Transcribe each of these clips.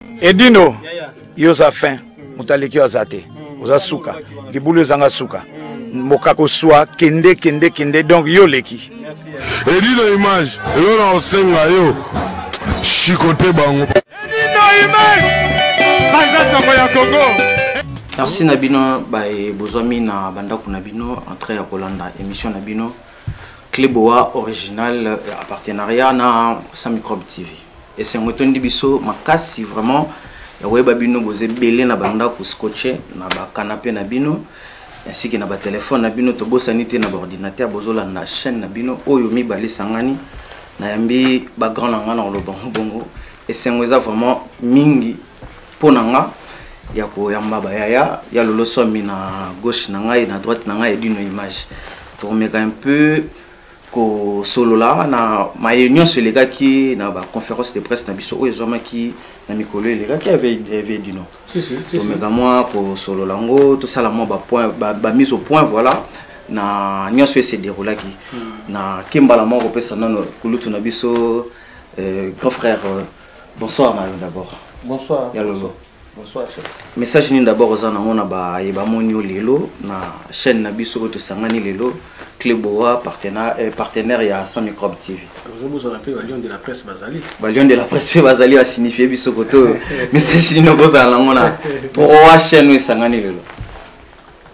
Edino, yo oza fin, moto aleki yo aza te, oza suka, libulu ezanga suka, mboka koswa, kende kende kende, donc yo oleki. Edino image, eloko na kosenga yo, chicote bango. Edino image, panza sango ya Congo. Merci na bino baye bozwami na bandako na bino en train ya kolanda émission na bino Cleboa original ya partenariat na Sans Microbe TV. Esengo etondi biso makasi vraiment ya koyeba bino boza ebele na bandako scotché na ba canapé na bino ainsi que na ba téléphone na bino, tobosani te na ba ordinateur bozolanda chaîne na bino oyo mibale esangani. Nayambi ba grand na nga na koloba ngo bongo, esengo eza vraiment mingi mpo na nga ya koyamba bayaya ya Lolo Swami na gauche na ngai, na droite na ngai Edino Image. Tokomeka un peu kosolola na maye nyonso elekaki na ba conférence de presse na biso oyo ezwamaki na mikolo elekaki. Ave Edino, tomeka mwa kosolola yango, tosala mwa bapoint, ba mise au point, voilà, na nyonso ese déroulaki. Na kembala mwa kopesa nano kulutu na biso, grand frère, bonsoir na yo d'abord. Bonsoir. Ya Lolo. Bonsoir, chef. Message nini d'abord oza nango na bayeba moni yo lelo na chaîne na biso oyo tosangani lelo, Cleboa partenaire ya Sans Microbe TV? Ozobosana mpe balion de la presse bazali. Balion de la presse mpe bazali, basignifie biso koto. Message nini okozala nango na trois chaîne oyo esangani lelo?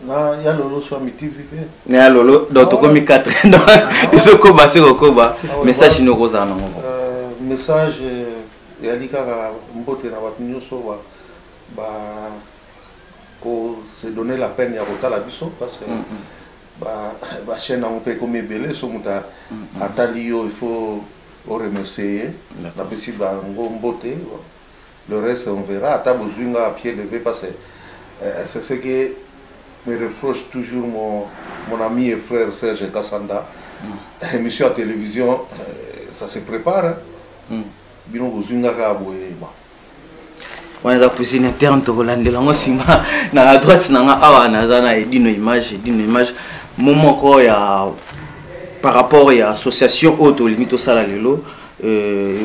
Na ya Lolo Swami TV mpe. Na ya Lolo, donc tokomi 4, donc ezokoba se kokoba. Message nini okozala nango? Message eyali kaka mbote na bato nyonso ba ko se donner la peine ya kotala biso, parce que ba chaîne yango mpe ekomi ebele. So moto atali yo, il faut oremercier ye. Napesi bango mbote, le reste on verra. Ata bozwi nga à pied levé, parce que c'est ce que me reproche toujours mon ami et frère Serge Kassanda. Émission à télévision, ça se prépare, hein. Bino bozwi nga kaka boye ba. Wana eza cuisine interne, tokolandela yango nsima. Na droite na nga awa naza na Edino Image. Edino Image, mo moko ya par rapport ya association oyo tolingi tosala lelo,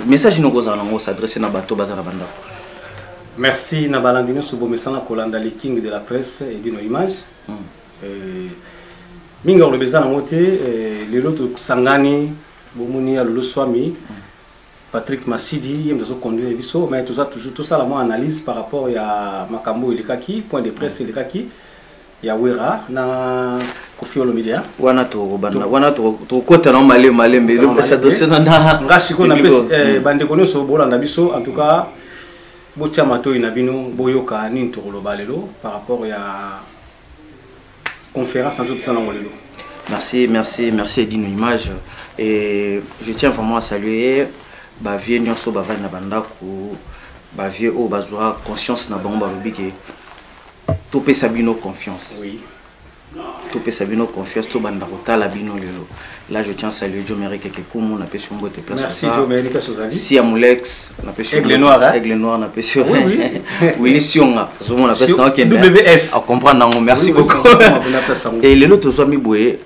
message nini okozala nango s'adresse na bato baza na bandako? Merci na balandi nyonso bomesana kolanda le king de la presse Edino Image. Mingi akoloba eza nango te. Lelo tosangani, bomoni ya Lolo Swami, Patrick Masidi, ye moto azoconduire biso, mais toza toujours tosala mwa analyse par rapport ya makambo oyo elekaki, point de presse elekaki ya Wera na Koffi Olomide. Wana tokobanda, wana tokokota na malembe malembe, elopesa dossier na nga sikoyo napesi bandeko nyonso bolanda biso. En tout cas botia matoi na bino, boyoka nini tokoloba lelo par rapport ya conférence na biso tosala yango lelo. Merci, merci, merci Edino Image. Et je tiens vraiment à saluer bavieux nyonso bavandi na bandako, bavieux oyo bazwa conscience na bango, balobi ke topesa bino confiance. Topesa bino confiance, tobanda kotala bino lelo. Là je tiens à saluer Joe Mary Kekekumu, napesi yo mbote place. Merci Joe Mary, place ozali. Sia Mulex, napesi Aigle Noir, hein? Aigle Noir, napesi yo. Oui. Willy Sionga, ozomona place na okende. WS. A comprendre nango, merci Oui, oui, beaucoup. comprendre, na place yango. Et lelo tozwami boye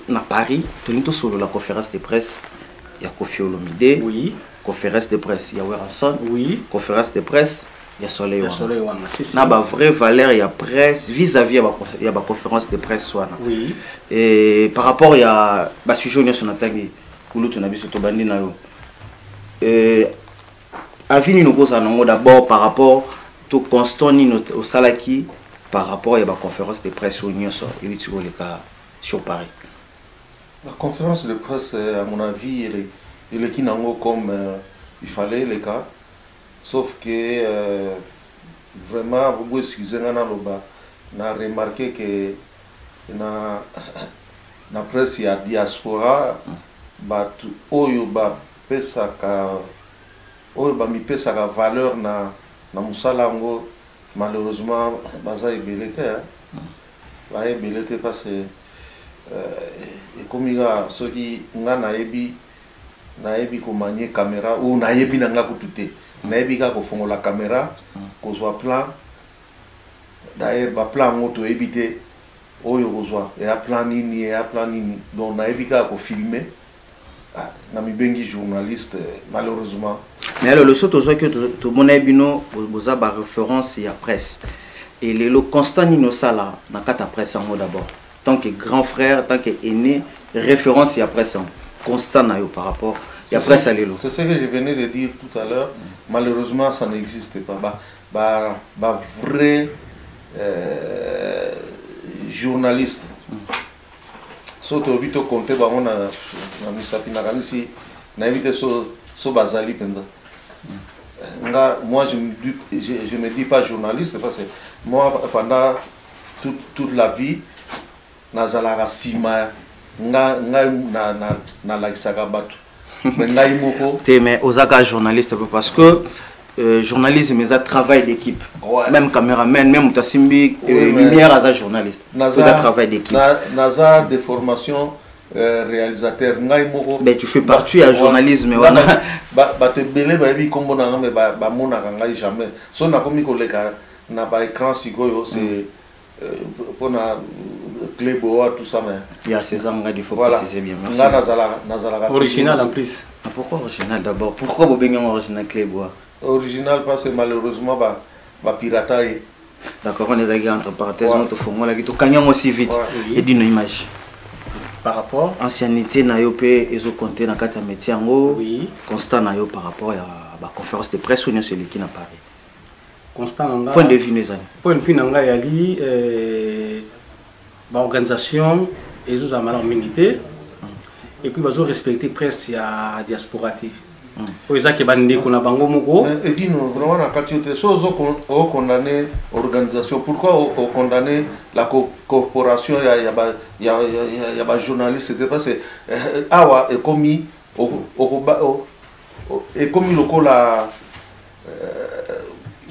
na Paris, tolingi tosolola conférence de presse ya Koffi Olomide. Conférence de presse ya Werrason. Conférence de presse ya Soleil Ya wana. Soleil wana, si, si. Na ba vraie valeur ya presse vis-à-vis ya ba conférence de presse wana. Et par rapport ya ba sujet nyonso natangi, kulutu na biso, tobandi na yo. Et avis nini okozala nango d'abord par rapport to constant nini osalaki par rapport ya ba conférence de presse oyo nyonso euti koleka sur Paris? La conférence de presse, à mon avis, elle est nango comme il fallait les cas. Sauf que vraiment, vous excusez nga naloba, na remarqué que na presse ya diaspora, bato oyo bapesaka, oyo bamipesaka valeur na mosala yango, malheureusement baza ebele te, hein. Baza ebele te parce que ekomi kaka soki nga nayebi komanier caméra ou nayebi na nga kutu te, nayebi kaka kofongola caméra, kozwa plan. D'ailleurs baplan yango toyebi te oyo kozwa eya plan nini, eya plan nini. Donc nayebi kaka kofilme, ah, na mibengi journaliste, malheureusement. Mais alors, le tozwaki tomona bino boza ba référence ya presse. Et lelo constat nini osala na kati ya presse yango d'abord, tant que grand frère, tant que aîné, référence ya presse yango, constat na yo par rapport ya presse ya lelo? C'est ce que je venais de dire tout à l'heure. Malheureusement, ça n'existe pas. Ba vrai journaliste, so toyebi tocompter bango na misapi, nakanisi nayebi te so bazali mpenza. Nga, moi, je me dis pas journaliste parce que moi, pendant toute la vie, nazalaka nsima. Ngai nalakisaka bato, mais ngai moko Te, mais ozaka journaliste parce que journalisme eza travail d'équipe. Même caméraman, même moto asimbi lumière aza journaliste. Eza travail d'équipe. Naza de formation réalisateur ngai moko. Mais tu fais partie ya journalisme wana. Bato ebele bayebi nkombo na nga, mais bamonaka ngai jamais. So nakomi koleka na baécran sikoyo, c'est mpona Clé Boa, tout ça, mais Ya César Ngadi, il faut voilà. Préciser bien. Merci. Nga nazalaka Original en plus. Ah, pourquoi original d'abord? Pourquoi bobengi original Clé Boa? Original parce que malheureusement bapirata ye. D'accord, on ezalaki entre parenthèses. Moto fongolaki, tokangi yango si vite. Edino Image. Par rapport Ancienneté na yo mpe ezocompter na kati ya métier yango. Oui. Constat na yo par rapport ya baconférence de presse oyo nyonso eleki na Paris. Constat na nga Point de vue no ezali? Point de vue na ngai yali baorganisation ezozala malamu mingi te et puis bazorespecte presse ya diaspora te, oyo ezaki bandeko na bango moko. Edino, vraiment, na kati yo te. So ozo okondamne organisation, pourquoi okondamne la corporation ya bajournaliste te? Parce que awa ekomi ekomi lokola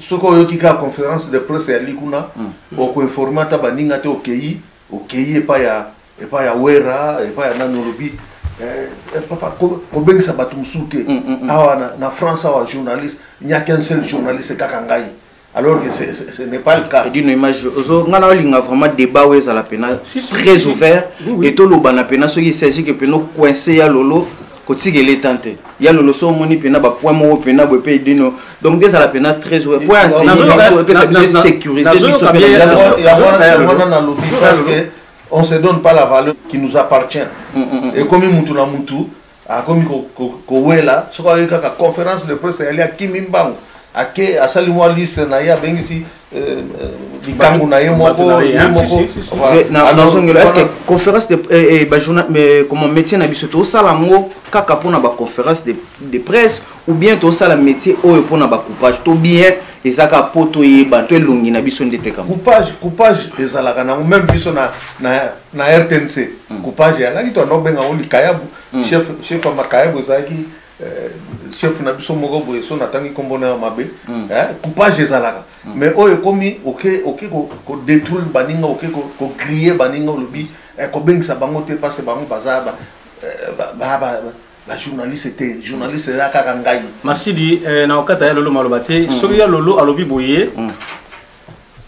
soki oyoki kaka conférence de presse yali kuna, okoinforme ata baninga te. Okei epai ya Wera, epai ya nani, olobi: "Papa, kobengisa bato mosusu te awa na France awa, journaliste, il n'y a qu'un seul journaliste, kaka ngai", alors que ce n'est pas le cas. Edino Image, ozo nga na olinga vraiment débat oyo ezala pena très ouvert et tolobana pena. Soki il s'agit que pena coincé ya lolo, kotikela etan te ya lolo, so omoni pena bapoint moko pena boye mpe Edino, donc nde ezala pena très ouvert point enseigner biso, epesa biso, sécuriser biso. Yango wana nalobi, parce que on se donne pas la valeur qui nous appartient. Ekomi mutu na mutu akomi kowela. Soki ayoki kaka conférence de presse yali, akimi mbango, ake asali mwa liste na ye, abengisi likangu na ye moko, ye moko. Nazongela, est ce que conférence de bajourna, mais comment, métier na biso tosala yango kaka mpona baconférence de presse ou bien tosala métier oyo mpona bacoupage to bien eza kaka mpo toyeba to elongi na biso nde tekama? Coupage ezalaka nango. Même biso na RTNC, coupage eyalaki, to anda obenga ngo likayabu. Chef ya makayabu ezalaki chef na biso moko boye, so natangi nkombo na ya mabe. Coupage ezalaka, mais oyo ekomi oke kodétruire baninga, oke kogriller baninga, olobi kobengisa bango te parce que bango baza bajournaliste te, journaliste eza kaka ngai. Masidi, na okata ya lolo maloba te. Soki ya lolo alobi boye,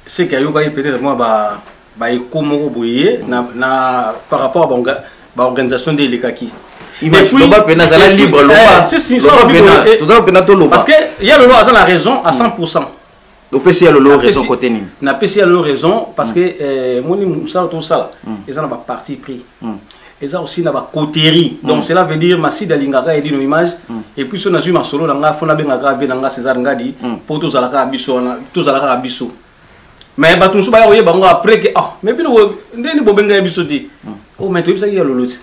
seke ayokaki peut-être mwa baeko moko boye na par rapport à baorganisation nde elekaki. Loba pena, azala libre, loba pena, toza pena toloba. Parce que ya lolo aza na raison à 100. Opesi ya lolo raison côté nini? Napesi ya lolo raison parce que moni mosala tosala eza na baparti pris, eza aussi na bacoterie. Donc cela veut dire Masidi alingaka Edino Image et puis so nazwi masolo na nga, fo nabengaka ve na nga César Ngadi mpo tozala kaka biso wana, tozala kaka biso. Mais bato mosusu baya koyeba yango après ke: "Ah, mais bino ndeni bobenga biso te?" Oh, mais toyebisaki ya lolo te,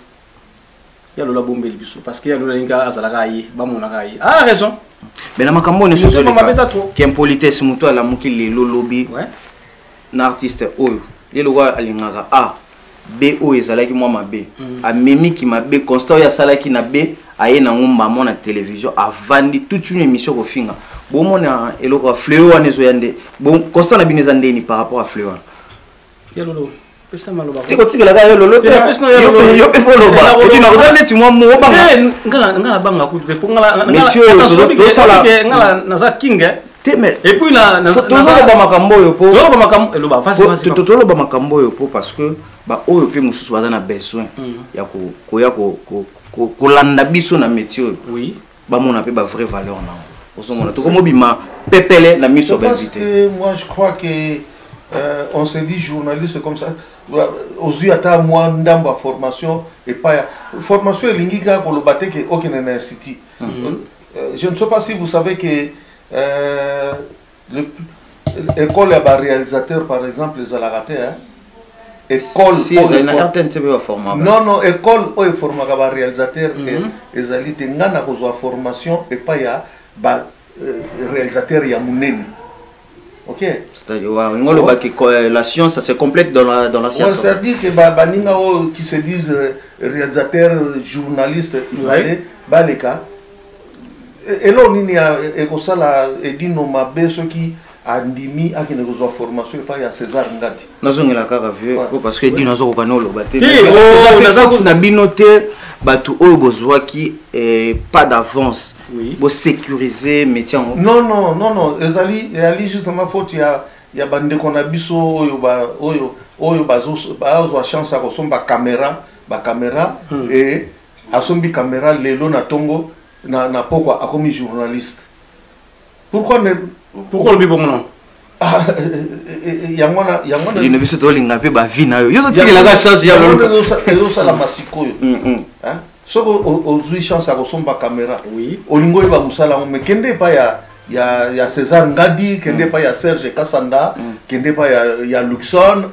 ya lolo abombeli biso parce que ya lolo alingi azalaka ye, bamonaka ye, ah, raison. Mais na makambo nyonso ezoleka ke impolitesse, moto alamuki lelo, lobi na artiste oyo ye lokola alingaka A, B, oyo ezalaki mwa mabe, amemiki mabe, constat oyo asalaki na B, aye nango mbamo na télévision, avandi toute une émission kofinga. Bomona eloko ya fléau wana ezoya nde. Bon, constat na bino eza ndeni par rapport à fléau wana? Ya lolo, pesa maloba. Te, kotikelaka yo lolo te, yo mpe foloba etina koza neti mwa mo banga. Nga nabanga kutu te po nga naza king. Te, mais Et puis tozoloba makambo oyo po tozoloba makambo, eloba. Tozoloba makambo oyo po parce que baoyo mpe mosusu baza na besoin ya koya kolanda biso na métier oyo, bamona mpe bavrai valeur nango. Ozomona tokomobima pepele na miso ya Parce que moi je crois que on se dit journaliste comme ça, ozwi ata mwa ndambo ya formation epai ya formation elingi kaka koloba te ke okende na institut. Je ne sais pas si vous savez que école ya baréalisateur par exemple ezalaka te, hein? École Si ezali na RTNC mpe baformaka. Non, école oyo eformaka baréalisateur ezali te. Ngai na kozwa formation epai ya baréalisateur ya monene, ok? C'est-à-dire, ouais, ngolobaki la science, ça se complète dans la science. Ouais, c'est-à-dire que baninga oyo qui se disent réalisateur, journaliste, il fallait baleka eloko nini ekosala Edino mabe soki andimi akende kozwa formation epai ya César Ngati. Nazongela kaka vieux po parce que Edino azokoka na oloba te. Te, oh, na bino te, bato oyo bozwaki pas d'avance bosécuriser métier yango. Non, ezali justement faute ya bandeko na biso oyo oyo bazwa chance ya kosomba caméra, bacaméra e asombi caméra lelo na ntongo, na pokwa akomi journaliste. Pourquoi ne Pourquoi olobi bongo non? Ah, yango wana, yango wana. Edino, biso tolinga mpe bavi na yo, yo totikelaka charge ya Yango lolo. wana ezosalama sikoyo. Hein? Soki ozwi chance ya kosomba caméra, olingi oyeba mosala yango, mais kende epai ya César Ngadi, kende epai ya Serge Kasanda, kende epai ya Luxon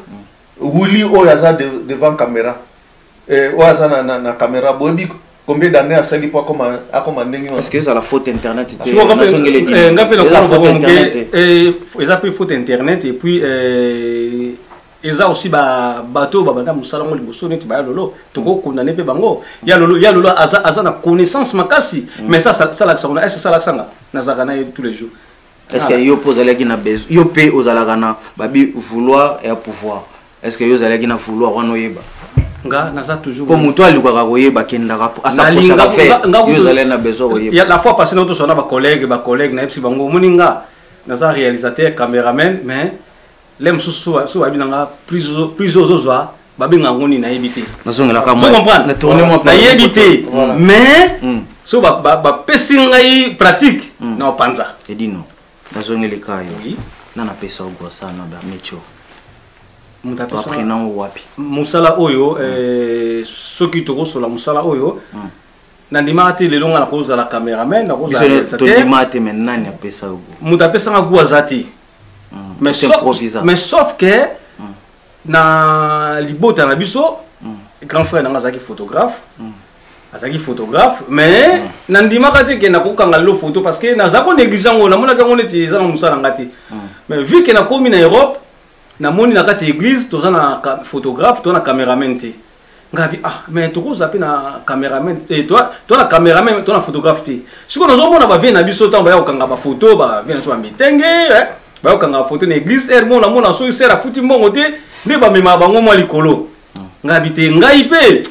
Willi oyo aza devant caméra, oyo aza na caméra. Boyebi combien d'années asali mpo akoma ndenge wana? Est-ce que ezala faute internet te? Sikoyo Nazongela Edino. Nga mpe Eza nakoloba faute bongo internet ke te. Eza mpe faute internet et puis eza aussi bato oyo babanda mosala yango liboso neti baya lolo, tokokondane mpe bango. Ya lolo, ya lolo aza na connaissance makasi, mais ça salakisa ngo est salakisa nga nazalaka na ye tous les jours. Est ce que yo mpe ozalaki na besoin, yo mpe ozalaka na babi vouloir ya pouvoir, est ce que yo ozalaki na vouloir wana oyeba? Nga naza toujours Mpo moto alukaka koyeba, akendaka Nalinga- asaprochaka fe. Nga Yo ozalaki na besoin koyeba? Ya, la fois passée na tosona bacollègue, nayebisi bango, omoni nga naza réalisateur, caméraman, mais le mosusu so bayebi nanga plus ozozwa babenga yango nini, nayebi te. Nazongelaka Ozo comprendre? Na tourne mwa Nayebi te, mais so bapesi ngai pratique na opanza. Edino, nazongeleka yo. Oui. Na napesa ogwasa na bamétio. Moto apesa Apres nango wapi? Mosala oyo, soki tokosola mosala oyo, nandimaka te lelo nga nakozala caméraman, nakozala Biso réalisateur. tondima te, mais nani apesa yo go? Moto apesanga gu aza te, mais sauf, Improvisa. mais sauf que na libota na biso, grand frère nanga azalaki photographe, azalaki photographe, mais nandimaka te ke nakokanga lelo photo parce que naza konéglige yango, namonaki yango neti eza na mosala nga te. Mais vu ke nakomi na Europe, namoni na kati ya église toza na photographe, toza na caméraman te. Ngabi ah, mais tokozwa mpe na caméraman, toza na caméraman, toza na photographe te. Sikoyo nazomona bavie na biso ntango baya kokanga bafoto, bavie na biso bamitenge, baya kokanga bafoto na église ere mona mona soki sere afuti mbongo te nde bamemaka bango mwa likolo. Ngabi te, ngai mpe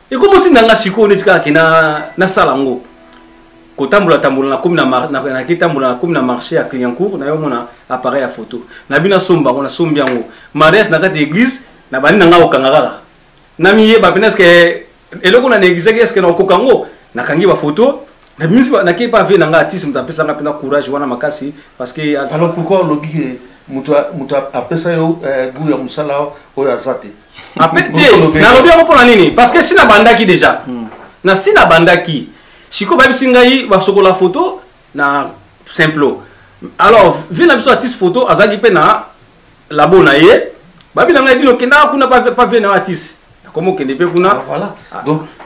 ekomi otinda nga sikoyo neti kaka ke nasala yango kotambola tambola, nakomi na naketambola, nakomi na marché ya Clignancourt, nayomona appareil ya photo, nabi nasomba yango, nasombi yango. Mariage na kati ya église, na bandi na ngai kokanga kaka, namiyeba pene eske eloko na négligeki, eske nakokoka yango. Nakangi bafoto, nabimisi, nakei pa vie na ngai artiste, moto apesanga mpena courage wana makasi parce que Alors pourquoi olobi ke moto apesa yo goût ya mosala oyo aza te? Ape te, nalobi yango mpona nini? Parce que si nabandaki déjà, na si nabandaki sikoyo, bayebisi ngai basokola photo na Simplo. Alors vie na biso artiste photo azalaki mpe na labo na ye, babi na ngai dino okendaka kuna pa vie na artiste, nakomi okende mpe kuna. Ah, voilà,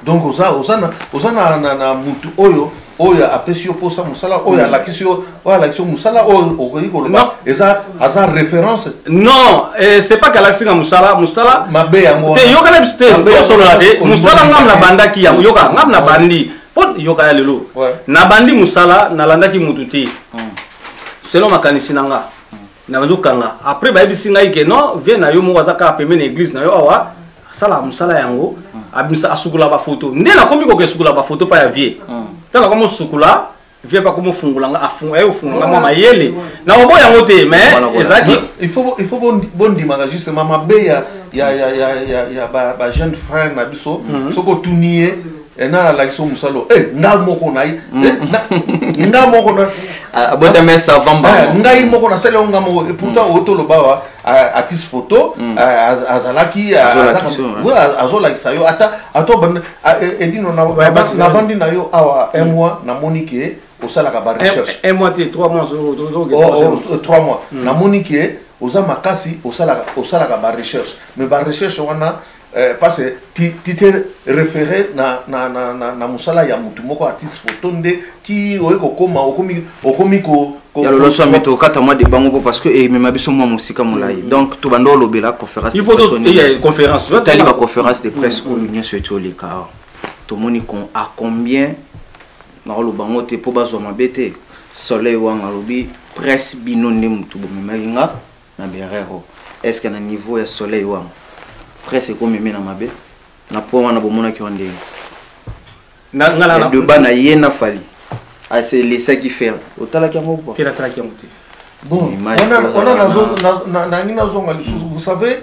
donc oza na mutu oyo apesi yo mposa mosala oyo, alakisi yo, oyo alakisi yo mosala oyo okoki koloba eza aza référence. Non, c'est pas qu'alakisi nga mosala. Mabe yango. Te, yoka na biso te, tosolola te. Mosala ngam na bandaki yango, yoka ngam na bandi mpo yoka ya lelo nabandi mosala, nalandaki mutu te, selon makanisi na nga nabandi kokanga. Après bayebisi ngai ke non, vie na yo moko aza kaka pembeni na église na yo awa, asalaka mosala yango, abimisa, asukola bafoto. Nde nakomi koke esukola bafoto pa ya vie, ntango nakomi osukula vie pa komi ofungola nga, aye ofungola nga mwa mayele na koboya yango te, mais ezalaki Il faut bondimaka justement mabe ya ba jeune frère na biso. Soki otuni ye Nana alakisi yo mosala oyo. Eh, nga moko na ye eh, nga moko na abotami savant bango. Ngai moko nasali yango nga moko. Et pourtant oyo toloba awa, artiste photo, azalaki, Azolakisa azolakisa yo ata ata Edino Ouais, basi- navandi na yo awa un mois, namoni ke osalaka ba recherche. Un mois te, 3 mois. Oh, 3 mois, namoni ke oza makasi, osalaka ba recherche, mais ba recherche wana, parce que tu te référé na mosala ya motu moko, artiste photo, nde ti oye kokoma okomi Ya Lolo Swami, tokata mwa debango mpo parce que emema biso mwa mosika molai. Donc tobanda olobela conférence de Il faut presse. Il y a conférence. Totali baconférence de presse oyo nyonso eti oleka awa, tomoni à combien, nakoloba ngo te mpo bazwa mabe te. Soleil Wanga alobi presse, bino nde motu bomemaki nga na berero. Est ce que na niveau ya Soleil Wanga, presse ekomemi na mabe na point wana? Bomonaki wa ndenge Nga ya débat na ye na Fally, ase laissaki faire, otalaki yango quoi? Te, natalaki yango te. Bon, Image wana kozala nangi nazonga lisusu. Vous savez,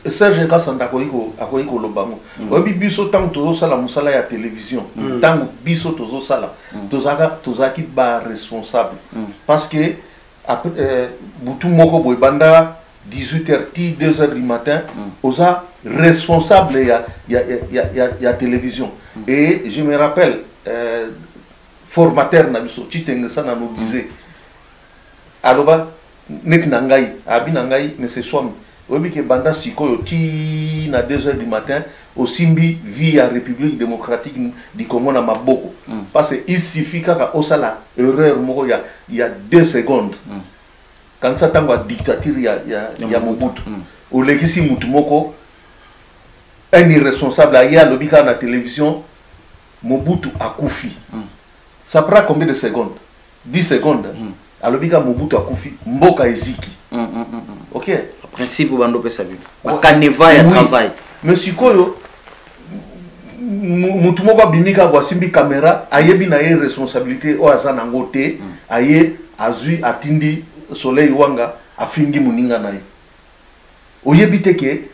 Serge Kasanda akoki koloba ngo. Oyebi, biso ntango tozosala mosala ya télévision, ntango biso tozosala, tozalaki baresponsable, parce que après, butu moko boye, banda 18 heures ti 2 heures du matin, oza responsable ya télévision. Et je me rappelle, formateur na biso Chitengesa nous disait, aloba neti na ngai, abi na ngai: "Monsieur Swami, oyebi ke banda sikoyo ti na 2 heures du matin, osimbi vie ya République démocratique du Congo na maboko, parce que il suffit kaka osala erreur moko ya 2 secondes. Kanisa ntango ya dictature ya Mobutu, olekisi mutu moko, un irresponsable aye, alobi kaka na télévision: 'Mobutu akufi.' Ça prend combien de secondes? 10 secondes. Alobi kaka 'Mobutu akufi', mboka eziki. Ok. Principe bando opesa bino bacanevas ya travail. Mais sikoyo mutu moko abimi kaka, asimbi caméra, ayebi na ye responsabilité oyo aza nango te, aye, azwi, atindi Soleil Wanga afingi moninga na ye. Oyebi te ke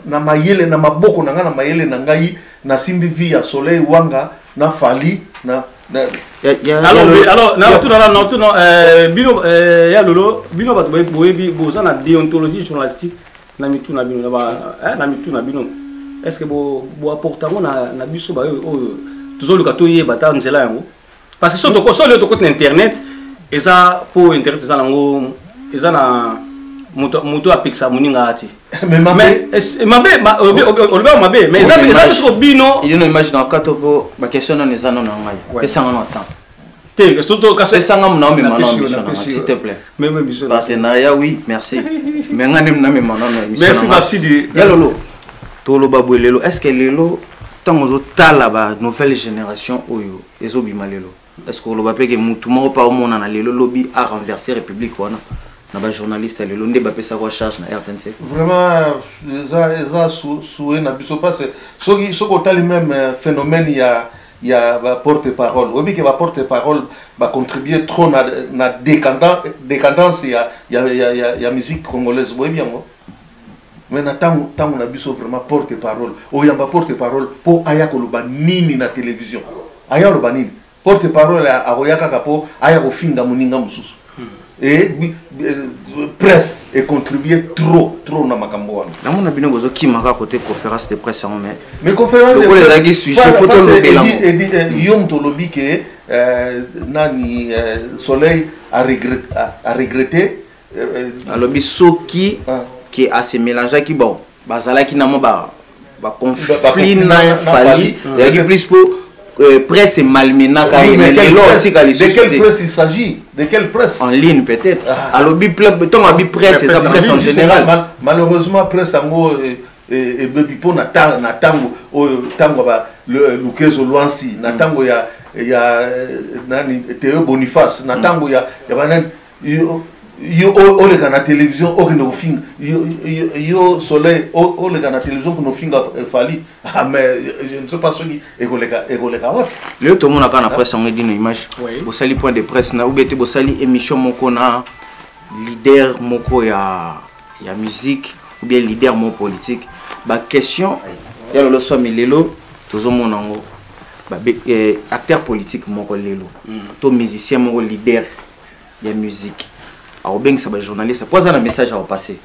na mayele na maboko na ngai, na mayele na ngai, nasimbi vie ya Soleil Wanga na Fally na Alors natuna bino, ya Lolo, bino bato boyebi, boza na déontologie journalistique na mitu na bino, na mitu na bino, est ce que boapporte yango na biso baoyo oyo tozoluka toyeba ta nzela yango? Parce que so lelo tokoti na internet, eza mpo internet eza nango, eza na moto apekisa moninga te. Mais mabe, olobi mabe, mais eza biso bino. Ino image na kato mpo baquestion nano eza nano na ngai, pesanga no temps. Te, surtout pesanga mona omema nano émission na, s'il te plaît. Partenariat, oui, merci, mais nga nde namema nano émission. Merci, Basidi. Ya Lolo, toloba boye lelo, est ce que lelo ntango ozotala ba nouvelle génération oyo ezobima lelo, est ce que oloba mpe ke mutu moko mpa omonana lelo lobi a renverser république wana na bajournaliste ya lelo nde bapesaka charge na RTNC? Vraiment, eza souhait na biso, parce soki otali même phénomène ya baporte parole, oyebi ke baporte parole bacontribue trop na décadence ya musique congolaise, boyebi yango. Mais na ntango na biso, vraiment, porte parole, oyamba porte parole mpo aya koloba nini na télévision? Aya koloba nini? Porte parole akoya kaka mpo aya kofinga moninga mosusu. Et presse econtribue trop trop na makambo wana. Namona bino bozokima kaka kote conférence de presse yango, mais Mais conférence lokola ezalaki sujet, faut tolobela. Yo moto olobi ke nani, Soleil a regretté. Alobi soki ke ase mélangeaki, bon, bazalaki na mwa baconflit na Fally, ezalaki plus mpo presse malmenaka ye, mais lelo otika lisusu. De quelle presse il s'agit? De quelle presse? En ligne peut-être. Alobi ntongo abi presse, eza presse en général. Malheureusement, presse yango ebebi mpo na ntango oyo, ntango ba Lukezo Lwansi, na ntango ya nani, Théo Boniface, na ntango ya banani, yo oleka na télévision, okende kofinga, yo Soleil oleka na télévision mpona ofinga Fally. Ah, mais je ne sais pas soki ekoleka wapi. Lelo tomonaka na presse yango, Edino Image, bosali point de presse na ube te, bosali émission moko na leader moko ya musique ou bien leader moko politique, baquestion. Ya Lolo Swami, lelo tozomona yango, acteur politique moko lelo to musicien moko, leader ya musique, akobengisa bajournaliste po aza na message akopasser.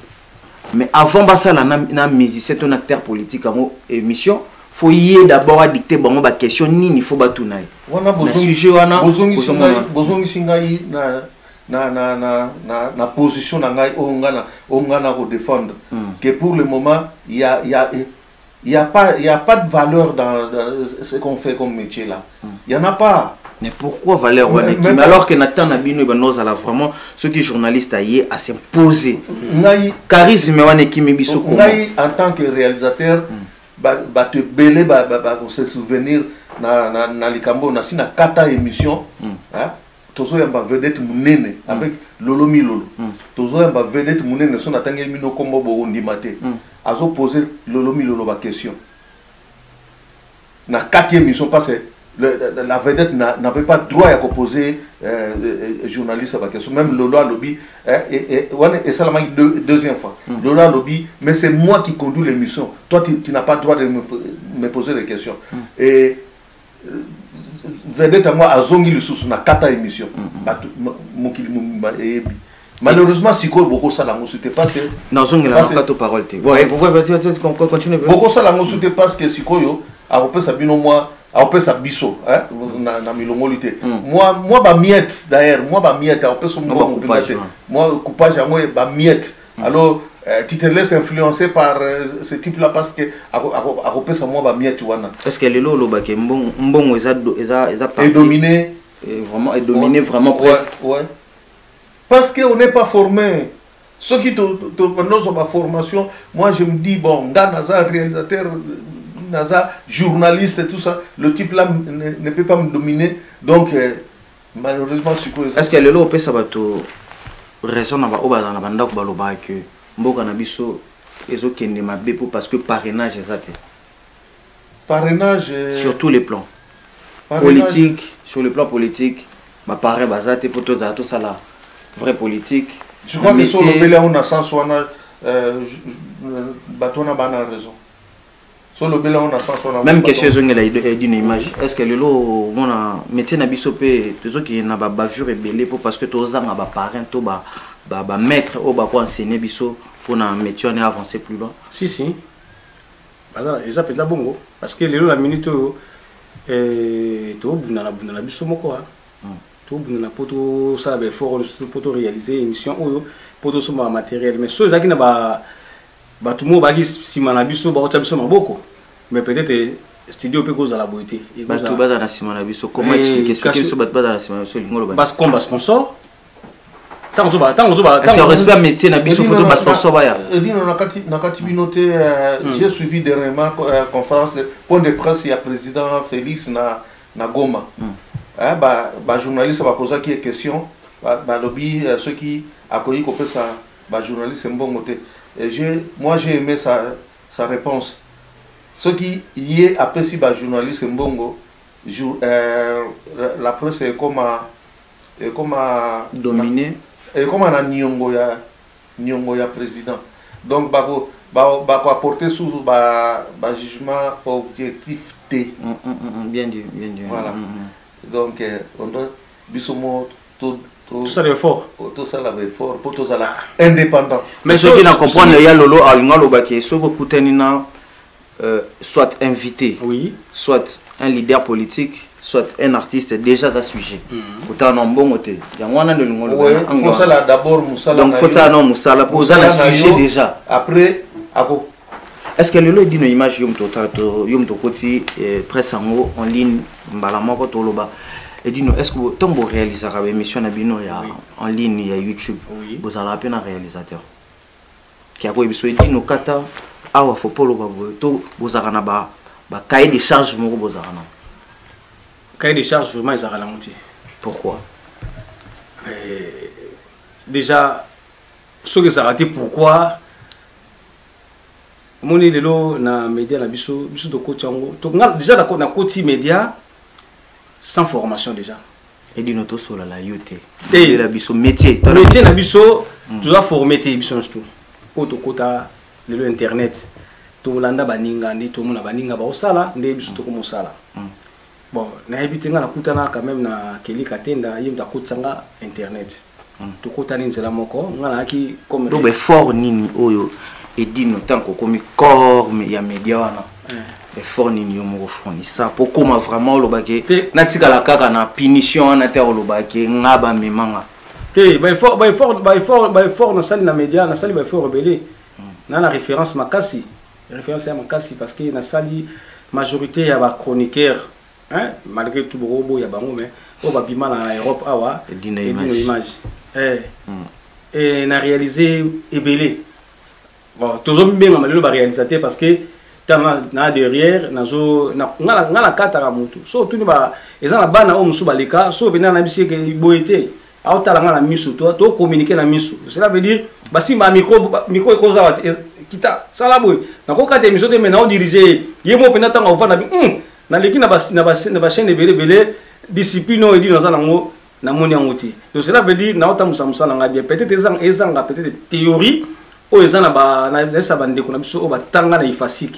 Mais avant basala na musicien to na acteur politique yango émission, faut ye d'abord adicte bango baquestion nini faut batuna ye. Wana na sujet wana. Bozongisi ngai na position na ngai oyo ngai na kodéfendre que pour le moment il y a pas de valeur dans ce qu'on fait comme métier là. Il y en a pas. Mais pourquoi valeur wana ekimi, alors que na temps na bino ebanda ozala vraiment soki journaliste aye as'impose? Ngai Charisme wana ekimi biso comment? Ngai, en tant que réalisateur, bato ebele bakose souvenir na likambo nasi na kata émission, hein, tozoyamba vedette monene avec Lolo Milolo. Tozoyamba vedette monene, so natangeli bino nkombo bokondima te. Azopose Lolo Milolo baquestion na kati émission parce que la vedette n'avait pas droit ya koposer journaliste baquestion. Même Lolo alobi, wana esalamaki deuxième fois, Lolo alobi: «Mais c'est moi qui conduis l'émission, toi tu n'as pas droit de me poser des questions.» Et vedette yango azongi lisusu na kata émission. Bato mokili mobimba eyebi. Malheureusement, sikoyo bokosala yango su te parce que Nazongela na kato parole te. Ouais, pourquoi? Vas-y, vas-y, vas-y, continue. Bokosala yango su te parce que sikoyo akopesa bino mwa, akopesa biso, hein, na milongoli te, mwa bamiettes. D'ailleurs, mwa bamiettes, akopesa mbongo mpenza te, mwa coupage yango, bamiettes. Alors tu te laisses influencer par ce type là parce que akopesa mwa bamiettes wana. Est ce que lelo olobaki mbongo eza edomine? Vraiment edomine, vraiment presse? Ouais. Parce que on n'est pas formé. Ceux qui te ma formation, moi je me dis, bon, nga naza réalisateur, naza journaliste et tout ça, le type là ne peut pas me dominer. Donc malheureusement sikoyo Est ce que lelo opesa bato raison na baoyo bazala na bandako, balobaka ke mboka na biso ezokende mabe po parce que parrainage eza te? Parrainage? Sur tous les plans politique, sur le plan politique, baparrain baza te mpo tozala tosala vraie politique. Je crois que so olobeli yango na sens wana, bato wana bana raison. So olobeli yango na sens wana. Même question ezongela d'une image: est ce que lelo omona métier na biso mpe tozokende na babavure ebele mpo parce que tozanga baparrain to bamaître oyo bako enseigner biso mpona métier wana avancer plus loin? Si, si, eza mpenza bongo parce que lelo na minute oyo tobundana bundana biso moko, tobundana mpo tosala baeffort surtout mpo toréaliser émission oyo, mpo tosomba matériel. Mais so ezalaki na bato moko bazalaki nsima na biso, bakotia biso maboko, mais peut-être studio mpe kozala boye te. Bato bazala na nsima na biso, comment expliquer? Expliquer biso, bato bazala na nsima na biso, olingi oloba? Comme basponsor, ntango ozoba Respect métier na biso, faut to basponsor baya. Edino, na kati bino te. J'ai suivi dernièrement conférence, point de presse ya président Félix na Goma. Bajournaliste bakozaki ye question, balobi soki akoki kopesa bajournaliste mbongo te. Et moi j'ai aimé sa réponse: soki ye apesi bajournaliste mbongo, la presse ekoma dominé. Ekoma na niongo ya président. Donc bako apporter sous ba jugement objectif te. Bien dit, bien dit. Voilà. Donc on doit biso mo tosala effort. Tosala effort mpo tozala indépendant. Mais soki na comprendre ya Lolo, alinga alobaki soki okutani na soit invité, soit un leader politique, soit un artiste, déjà aza sujet, otala na mbongo te. Yango wana nde olingo? Osala d'abord mosala. Donc faut tala na mosala mpo oza na sujet déjà. Après ako Est ce que lelo edino image, yo moto otala, yo moto okoti presse yango en ligne mbala moko, toloba edino, est ce que ntango boréalisaka baémission na bino ya en ligne ya YouTube, bozalaka mpe na réalisateur ki akoyebi biso edino kata awa, faut po oloba boye, to bozalaka na bacahier de charge moko bozalaka na? Cahier de charge vraiment ezalaka nango te. Pourquoi? Déjà soki ezalaka te, pourquoi? Omoni lelo na média na biso, biso tokoti yango, déjà nakoti média sans formation déjà. Edino, tosolala yo te, la biso métier. Métier na biso, toza formé te. Biso nyonso to oyo tokota lelo internet, Tolanda baninga nde tomona baninga baosala nde biso tokomosala. Bon, nayebi te, nga nakutana quand même na Kelly Katenda, ye moto akotisanga internet. Tokutani nzela moko, nga nayaki comme Donc effort nini oyo Edino, tant kokomi corps ya média wana, effort nini yo moko fournisa po koma vraiment olobaki natikala kaka na punition wana te, olobaki nga bamemanga? Te, baeffort nasali na média, nasali baeffort ebele na référence makasi, référence ya makasi, parce que nasali majorité ya bachroniqueur, hein, malgré tout bokoboya bango, mais oyo babima na Europe awa. Edino. Edino. Image. Image, eh. Na réalisé ebele. Bon, tozomibengama lelo baréalisateur parce que ntango na derrière nazo nga na kataka motu so otuni eza na bana oyo mosusu baleka so mpenza na biso eke boye te, aotala nga na miso, to tocommuniquer na miso. Cela veut dire basimba micro, micro ekozala kita sala boye, nakokata émission te, mais naodirige ye mo mpenza. Ntango akovanda bi naleki na bachaîne ebele ebele, discipline oyo Edino aza nango, namoni yango te. Donc cela veut dire naotambusa mosala na ngai bien. Peut-être ezanga peut-être théorie oyo eza na naesa bandeko na biso oyo batanga na IFASIC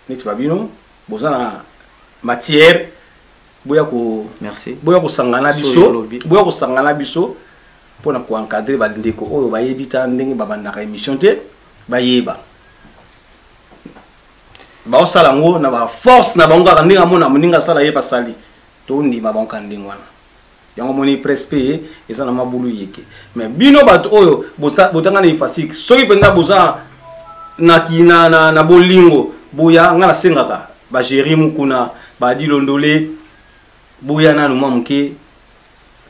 neti babino boza na matière, boya ko Merci. boya kosangana biso, boya kosangana biso mpona koencadrer bandeko oyo bayebi ta ndenge babandaka émission te, bayeba baosala yango na baforce na bango kaka ndenge amona moninga asala, ye basali, tondima bango kaka ndenge wana. Yango moni presse mpe eza na mabulu yeke. Mais bino bato oyo botanga na IFASIC, soki mpenza boza na bolingo, boya. Nga nasengaka bagéri mukuna badilondole, boya nanu mwa moke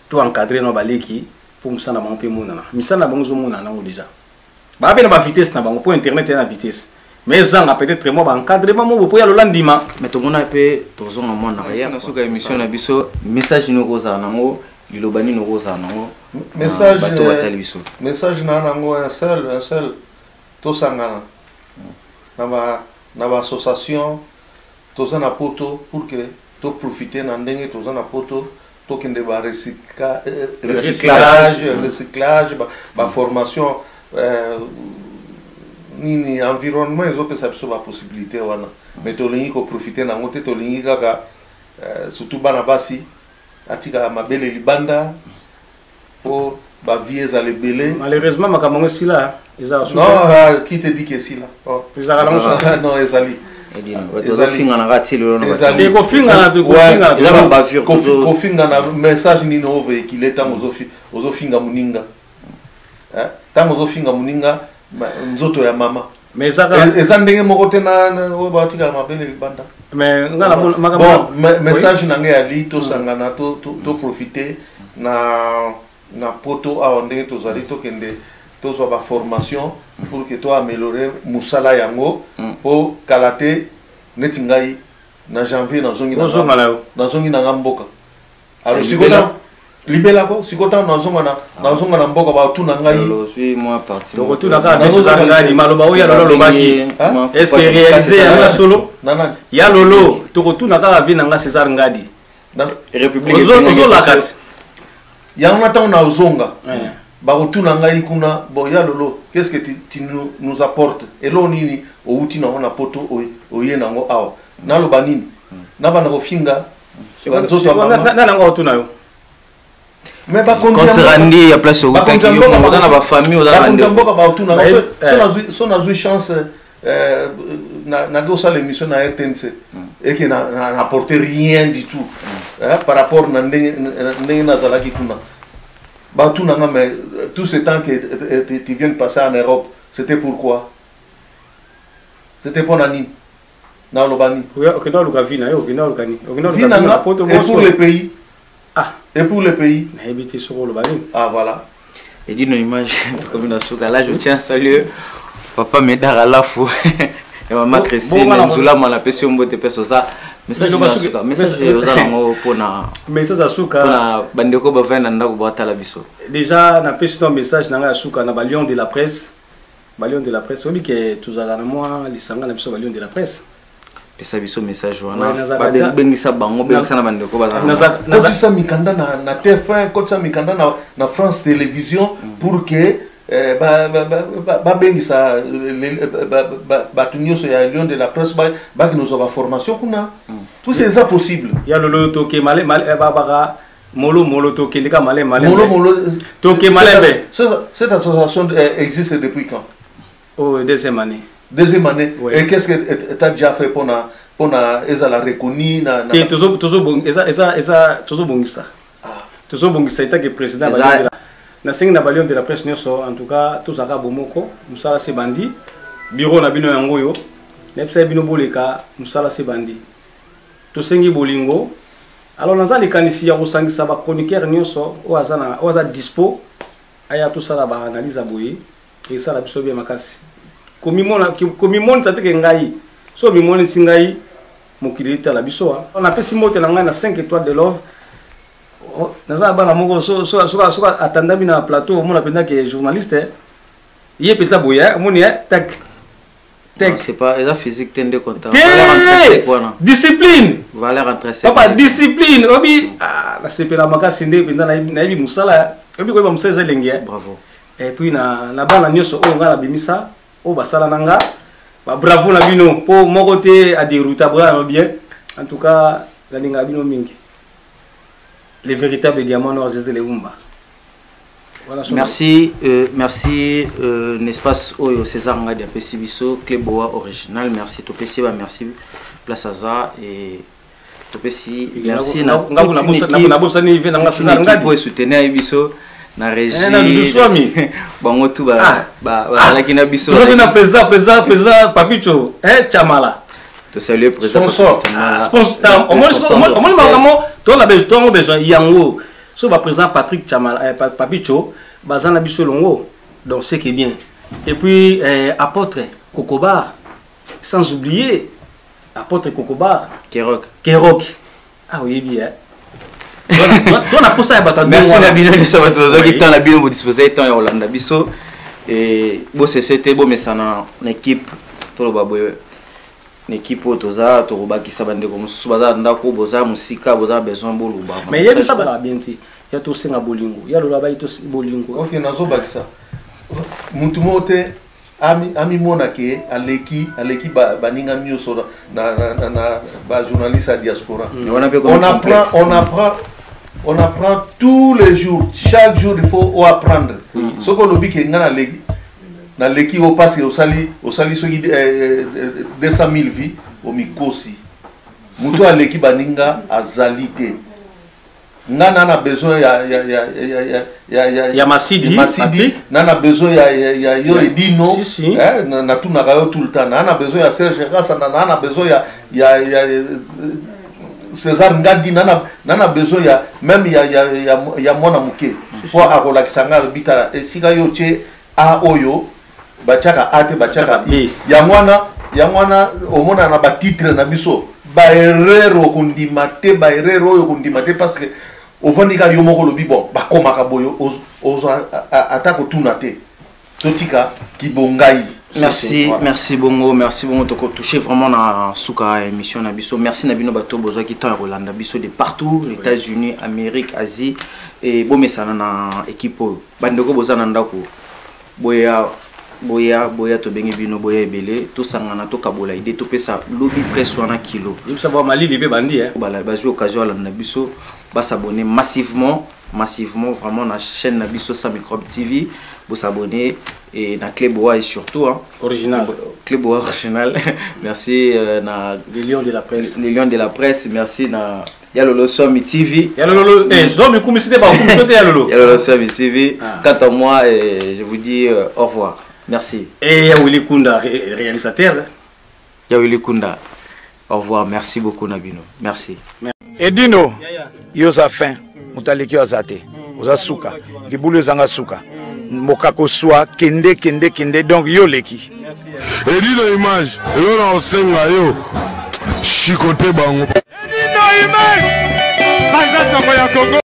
to encadre na baleki mpo mosala na bango mpe emonana. Misala na bango ezomonana nango déjà, baa mpe na bavitesse na bango mpo internet eza na vitesse, mais ezanga peut-être mwa baencadrement mo bo mpo ya lola ndima. Mais tomona mpe tozonga mwa na arrière na suka émission na biso. Message nini okozala nango, liloba nini okozala nango Message bato batali biso? Message na nango un seul: tosangana na baassociation toza na poto pour que toprofite na ndenge toza na poto, tokende ba recyclage, baformation nini. Environnement ezopesa biso bapossibilité wana, mais tolingi koprofite nango te. Tolingi kaka, surtout bana basi, atikaka mabele libanda mpo bavie ezala ebele. Malheureusement makambo yango esila, eza. Non, qui te dit que esila? Oh. Ezalaka nango. Non, ezali. Tozofingana ti lelo. Kofingana. Kofingana, message nini ovéhicule ntango ozofinga moninga? Ntango ozofinga moninga nzoto ya mama, mais eza ndenge moko te na oyo batikaka mabele libanda. Mais nga na Bon, message na ngai ali: tosangana, toprofite na poto awa ndenge tozali, tokende tozwa baformation pour que toaméliorer mosala yango, mpo kala te neti ngai na janvier nazongi. Ozonga na yo. Nazongi na nga mboka. Alors sikoyo libelako, sikoyo ntango nazonga na mboka, batuna ngai. Tokotuna kaka biso eza ngani maloba oyo ya lolo alobaki, est ce que réalisé yango ya solo? Ya lolo, tokotuna kaka vi na nga César Ngadi. Ozolaka ti. Yango na ntango nazonga, bakotuna ngai kuna: bon, ya lolo, qu'est ce que tu nous apporte? Eloko nini outi nango na poto oye nango awa? Naloba nini? Nabanda kofinga nzoto ya mama? Nanango otuna yo. Mais bakonzi ya place outaki, oza na bafamille, oza na bakonzi ya mboka baotuna. So nazwi chance, naki osala émission na RTNC et que n'apporte rien du tout par rapport na ndenge nazalaki kuna, batuna nga: mais tout ce temps que tu viens de passer en Europe, c'était pourquoi? C'était mpona nini? Naloba nini? Okenda oluka vie na yo, okenda oluka nini? Vie na nga et pour le pays. Ah. Et pour le pays. Nayebi te soki oloba nini. Ah, voilà. Edino Image, tokomi na suka. Là, je tiens à saluer papa Médard Alafu et maman Christine Nzulama. Napesi yo mbote mpe soza message na suka, message oza nango mpona Message ya suka. Mpona bandeko bavai na ndako batala biso. Déjà napesi no message na ngai ya suka na balion de la presse. Balion de la presse, oyebi ke tozalaka na mwa lisanga na biso, balion de la presse. Pesa biso message wana, bengisa bango, bengisa na bandeko. Bazakotisa mikanda na TF1, kotisa mikanda na France Télévision pour que Eh, babengisa bato nyonso ya lion de la presse bakende kozwa baformation kuna. Tout ça eza possible. Ya lolo, toke male male, babaka molo molo, tokende ka male male. Molo molo. Toke malembe. Cette association existe depuis quand? Oh, deuxième année. Deuxième année. Oui. Et qu'est-ce que tu as déjà fait mpona ezala reconnu na Te, eza tozobongisa, tozobongisa etake président. Nasengi na balion de la presse nyonso, en tout cas tozalaka bomoko. Mosala se bandi, bureau na bino yango oyo nayebisaki bino, boleka, mosala se bandi. Tosengi bolingo. Alors naza likanisi ya kosangisa bachroniqueur nyonso oyo aza na oyo aza dispo, aya tosala baanalyse ya boye, esala biso bien makasi. Komimonisa teke ngai so omimonisi ngai, mokili etala biso. Napesi mbote na ngai na 5 étoiles de love. Naza na bana moko, soki atandami na plateau, omona mpenza ke journaliste ye mpenza boye, omoni tak. Tek. C'est pas eza physique te nde content. Te, discipline. Valeur intrinsèque. Papa, discipline obi nasepela makasi nde mpenza nayebi mosala, oyebi koyeba mosala eza elengi. Bravo. Et puis na bana nyonso oyo ngai nabimisa, oyo basala na nga, babravo na bino, mpo moko te aderouta bravo bien. En tout cas nalingaka bino mingi. Les véritables diamants noirs, Jésus Leumba. Voilà. Merci, merci, n'est-ce pas, oyo César Ngadi apesi biso, Cleboa original, merci topesi ba merci place aza et topesi merci na nabosani ve nanga César Ngadi. Po soutenir biso na régie. Na Dudu Swami. Bango tu bazalaki na biso. Tozabi na président Papicho Chamala. To saluer président. Sponsor. Sponsor, omoni makambo tona besoin, besoin yango so baprésident Patrick Chamala, Papicho baza na biso elongo, donc c'est qui est bien. Et puis apôtre Kokobar, sans oublier apôtre Kokobar. Kerok. Kerok, ah oyebi to na posa ya bato. Merci na bino nyonso bato bazwaki temps na bino, bodispose temps ya kolanda biso. Bosese te, bomesana na équipe. Toloba boye, na équipe oyo toza, tokobakisa bandeko mosusu baza na ndako, boza mosika, boza besoin boloba. Mais yebisa bazalaka bien te, ya tosenga bolingo, ya lola bai bolingo. Ok, nazobakisa mutu moko te amimona ke aleki baninga nyonso na bajournaliste ya diaspora. On apprend, on apprend, on apprend tous les jours. Chaque jour il faut apprendre. Soki olobi ke nga naleki o parce que osali soki 200 000 vues, omikosi. Moto aleki baninga azali te. Nga na besoin ya ya ya Masidi. Masidi, na besoin ya yo Edino. Si, si. Eh, natunaka yo tout le temps. Na besoin ya Serge Rasa, na besoin ya César Ngadi, na besoin ya même ya mwana moke mpo akolakisa nga, alobi: tala esika yo tie a oyo batiaka a te, batiaka i. Yango wana omona na batitre na biso baerreur, okondima te, baerreur oyo okondima te, parce que ovandi kaka yo moko, olobi: bon, bakomaka boye, ozwa ata kotuna te. Totika kibongai. Merci. Voilà. Merci bongo, merci bongo. Tokotouche vraiment na suka émission na biso. Merci na bino bato bozwaki temps ya kolanda biso de partout, oui. États-Unis, Amérique, Asie, et bomesana na équipe oyo. Bandeko boza na ndako, boya, boya, boya, tobengi bino, boya ebele, tosangana, tokabola idée, topesa lobi presse wana kilo. Yebisa ba malili mpe bandi. Bazwi occasion alanda biso, basabonner massivement, massivement vraiment na chaîne na biso Sans Microbe TV. Bosabonner et na Clé Boa et surtout, hein, original. Clé Boa original. Merci na les lions de la presse. Les lions de la presse. Merci na Yalolo Swami TV. Yalolo, Swami kumisi te, ba kumisi te Yalolo. Yalolo Swami TV. Ah. Quant à moi, je vous dis au revoir. Merci. Et Yawili Kunda, réalisateur. Yawili Kunda. Au revoir. Merci beaucoup Nabino. Merci. Edino, yo oza fin, moto aleki yo aza te, oza suka, libulu ezanga suka, mokako swa, kende kende kende, donc yo oleki. Edino image, elo na kosenga yo shiko te bango. Edino image, panza sango ya Kongo.